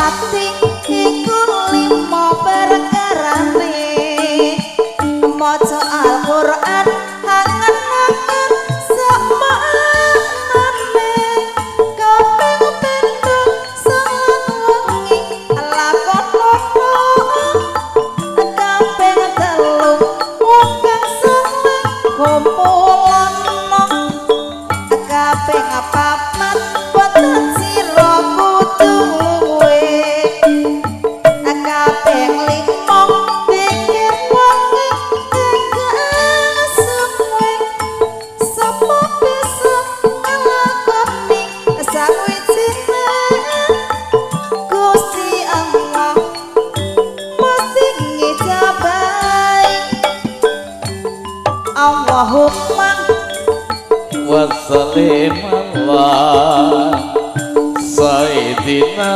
Ati iku lima perkarane, maca Al-Qur'an angen-angen sak maknane, kaping pindho salat wengi lakonono, kaping telu wong kang saleh kumpulono, kaping papat weteng sira kudu luwe, kaping lima pikir wengi ingkang suwe. Sapa bisa nglakoni sawijine, Gusti Allah mesti ngijabahi. Allahumma wasallim Allah Sayyidina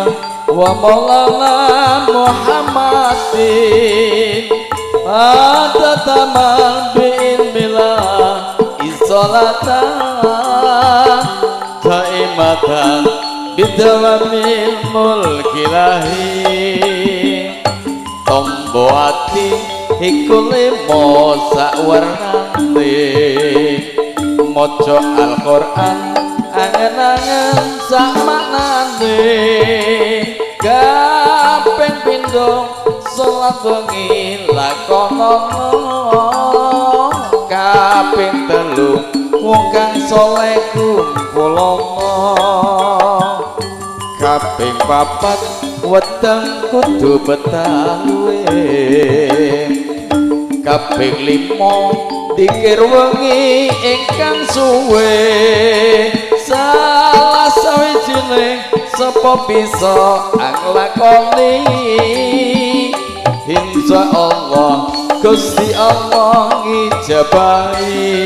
wa Maulana Muhammadin ada tamal bi'ilmillah isolatan daimatan bidawamil mulkilahi. Tombo ati iku limo sakwarnane, maca Al-Qur'an angen-angen sak maknane, kaping pindho salat wengi lakonono, kaping telu wong kang saleh kumpulono, kaping papat weteng kudu betah luwe, kaping lima dikir wengi ingkang suwe. Salah sawijine sapa bisa nglakoni, insyaallah Gusti Allah ngijabahi.